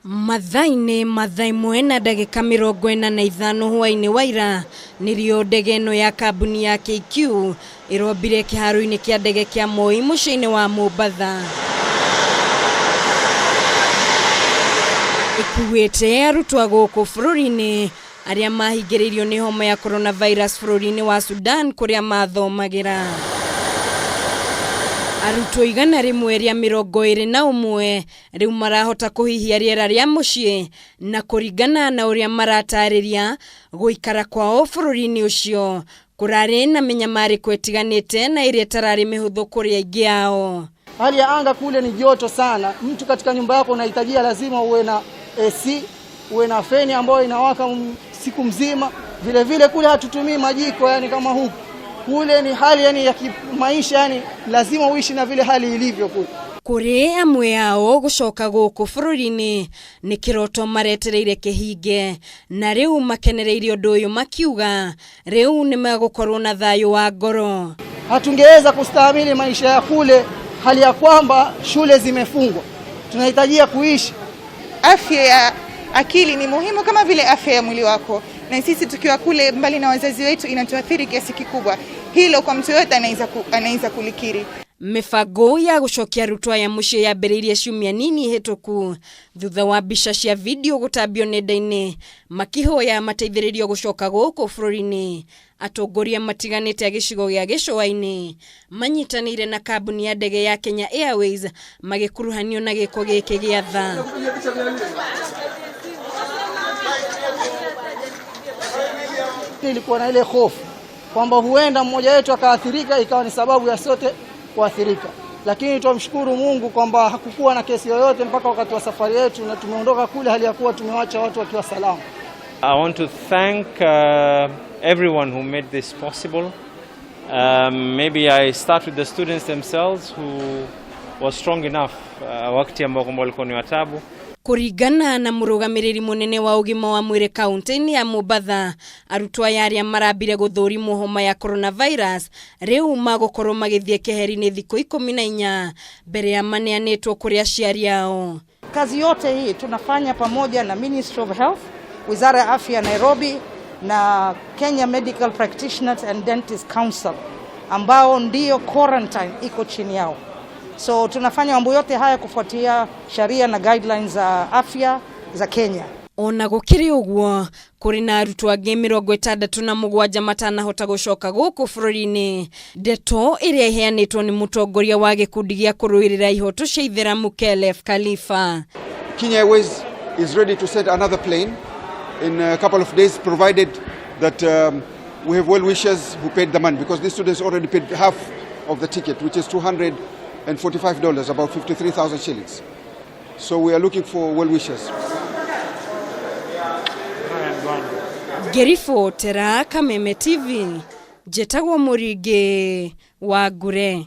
Mathaa-inĩ ma thaa ĩmwe na ndagĩka 45 hwaĩ-inĩ wa ira nĩrĩo ndege ĩno ya kambuni ya KQ ĩrombire kĩharo-inĩ kĩa ndege kĩa Moi mũciĩ-inĩ wa Mombatha. Ĩkuĩte arutwo a gũkũ bũrũri-inĩ arĩa mahingĩrĩirio nĩ homa ya coronavirus bũrũri-inĩ wa Sudan kũrĩa mathomagĩra. Arutwo 121 rĩu marahota kũhihia rĩera rĩa mũciĩ na kũringana na ũrĩa maratarĩria gũikara kwao bũrũri-inĩ ũcio kũrarĩ na mĩnyamarĩko ĩtiganĩte na ĩrĩa ĩtararĩ mĩhũthũ kũrĩ aingĩ ao. Hali ya anga kule ni joto sana. Mtu katika nyumba yako unahitajia lazima uwe na AC, uwe na feni ambayo inawaka siku mzima. Vile vile kule hatutumii majiko yani kama huku. Kule ni hali yani ya kimaisha yani lazima uishi na vile hali ilivyo kule. Kũrĩ amwe ao gũcoka gũkũ bũrũri-inĩ nĩ kĩroto maretereire kĩhinge na rĩu makenereire ũndũ ũyũ makiuga rĩu nĩ megũkorwo na thayũ wa ngoro. Hatungeweza kustahimili maisha ya kule hali ya kwamba shule zimefungwa. Tunahitajia kuishi. Afya ya akili ni muhimu kama vile afya ya mwili wako, na sisi tukiwa kule mbali na wazazi wetu inatuathiri kiasi kikubwa. Hilo kwa mtu yote anaweza kulikiri. Mĩbango ya gũcokia arutwo aya mũciĩ yambĩrĩirie ciumia nini hĩtũku thutha wa mbica cia video gũtambio nenda-inĩ makĩhoya mateithĩrĩrio gũcoka gũkũ bũrũri-inĩ. Atongoria matiganĩte a gĩcigo gĩa gĩcũa-inĩ manyitanĩire na kambuni ya ndege ya Kenya Airways magĩkuruhanio na gĩko gĩkĩ gĩa tha. Ilikuwa na ile hofu kwamba huenda mmoja wetu akaathirika ikawa ni sababu ya sote kuathirika, lakini twamshukuru Mungu kwamba hakukuwa na kesi yoyote mpaka wakati wa safari yetu, na tumeondoka kule hali ya kuwa tumewacha watu wakiwa salama. I want to thank everyone who made this possible. Maybe I start with the students themselves who were strong enough wakati ambao kwamba walikuwa ni watabu. Kũringana na mũrũgamĩrĩri mũnene wa ũgima wa mwĩrĩ kaunti-inĩ ya Mombatha, arutwo aya arĩa marambire gũthũrimwo homa ya coronavirus rĩu magũkorwo magĩthiĩ keheri-inĩ thikũ 14 mbere ya maneanĩtwo kũrĩ aciari ao. Kazi yote hii tunafanya pamoja na Ministry of Health, Wizara ya Afya Nairobi na Kenya Medical Practitioners and Dentist Council ambao ndio quarantine iko chini yao. So tunafanya mambo yote haya kufuatia sheria na guidelines za afya za Kenya. Ona gũkĩrĩ ũguo kũrĩ na arutwo angĩ 67 matanahota gũcoka gũkũ bũrũri-inĩ. Ndeto ĩrĩa ĩheanĩtwo nĩ mũtongoria wa gĩkundi gĩa kũrũĩrĩra ihoto cia ithĩramu Khelef Khalifa. Kenya Airways is ready to send another plane in a couple of days, provided that we have well-wishers who paid the money, because these students already paid half of the ticket, which is $245, about 53,000 shillings. So we are looking for well-wishers. Ngĩribotera Kameme TV, njĩtagwo Mũringĩ wa Ngure.